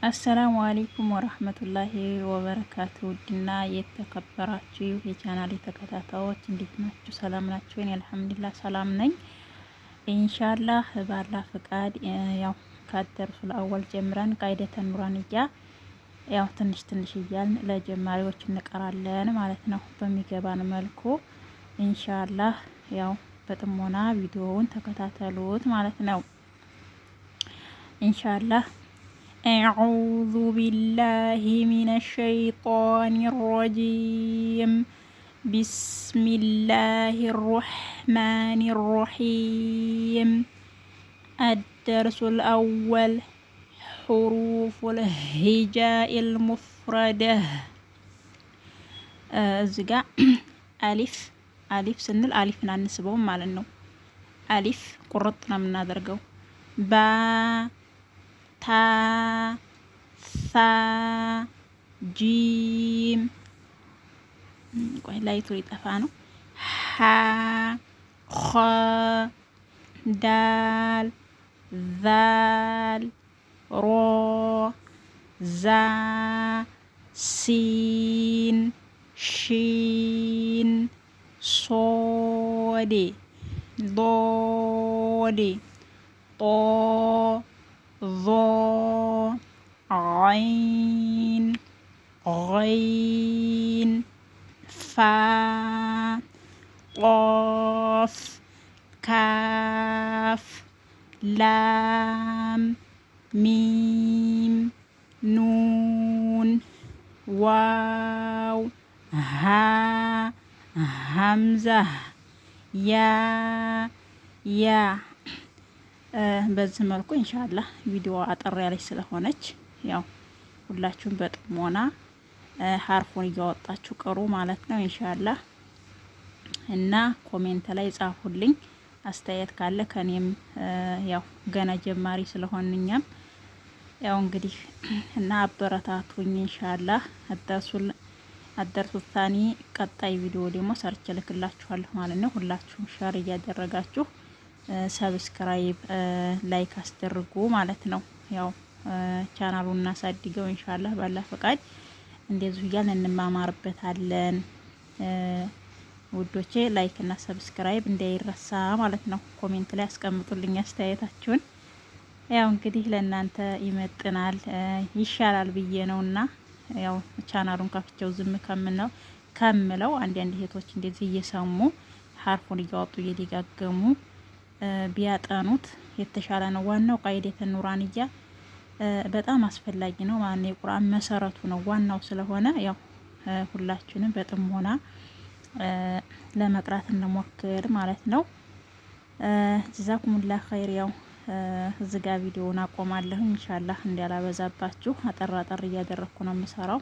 السلام عليكم ورحمة الله وبركاته። ውድና የተከበራችሁ የቻናል ተከታታዮች እንዴት ናችሁ? ሰላም ናችሁ? እኔ الحمد لله ሰላም ነኝ። ኢንሻአላህ በአላህ ፍቃድ ያው ከ الدرس الأول ጀምረን قاعدة نورانية ያው ትንሽ ትንሽ እያልን ለጀማሪዎች እንቀራለን ማለት ነው፣ በሚገባን መልኩ ኢንሻአላህ። ያው በጥሞና ቪዲዮውን ተከታተሉት ማለት ነው ኢንሻአላህ። أعوذ بالله من الشيطان الرجيم بسم الله الرحمن الرحيم الدرس الأول حروف الهجاء المفردة። እዚህ ጋ አሊፍ አሊፍ ስንል አሊፍን አንስበውም ማለት ነው። አሊፍ ቁርጥ ነው የምናደርገው። ባ፣ ታ፣ ሳ፣ ጂም፣ ቆይ light ኡ ሊጠፋ ነው። ሀ፣ ኸ፣ ዳል፣ ዛል፣ ሮ፣ ዛ፣ ሲን፣ ሺን፣ ሶድ፣ ዶድ፣ ጦ፣ ዞ፣ ዓይን፣ ገይን፣ ፋ፣ ቆፍ፣ ካፍ፣ ላም፣ ሚም፣ ኑን፣ ዋው፣ ሃ፣ ሀምዛ፣ ያ፣ ያ። በዚህ መልኩ ኢንሻአላህ ቪዲዮ አጠር ያለች ስለሆነች ያው ሁላችሁም በጥሞና ሀርፉን እያወጣችሁ ቅሩ ማለት ነው ኢንሻአላህ። እና comment ላይ ጻፉልኝ አስተያየት ካለ፣ ከኔም ያው ገና ጀማሪ ስለሆን እኛም ያው እንግዲህ እና አበረታቱኝ ኢንሻአላህ። الدرس الثاني ቀጣይ ቪዲዮ ደግሞ ሰርቼ ልክላችኋለሁ ማለት ነው። ሁላችሁም share እያደረጋችሁ subscribe፣ like አስደርጉ ማለት ነው። ያው ቻናሉን እናሳድገው ኢንሻአላህ በአላህ ፈቃድ እንደዚሁ እያልን እንማማርበታለን። ውዶቼ like እና subscribe እንዳይረሳ ማለት ነው። Comment ላይ አስቀምጡልኝ አስተያየታችሁን። ያው እንግዲህ ለእናንተ ይመጥናል ይሻላል ብዬ ነውና ያው ቻናሉን ከፍቼው ዝም ከምነው ከምለው አንዳንድ እህቶች እንደዚህ እየሰሙ ሀርፉን እያወጡ እየደጋገሙ ቢያጠኑት የተሻለ ነው። ዋናው قاعدة نورانية በጣም አስፈላጊ ነው ማለት ነው። የቁርአን መሰረቱ ነው ዋናው ስለሆነ ያው ሁላችንም በጥሞና ለመቅራት እንሞክር ማለት ነው። جزاكم الله خير። ያው እዚጋ ቪዲዮውን አቆማለሁ ኢንሻአላህ እንዳላበዛባችሁ አጠር አጠር እያደረኩ ነው የምሰራው።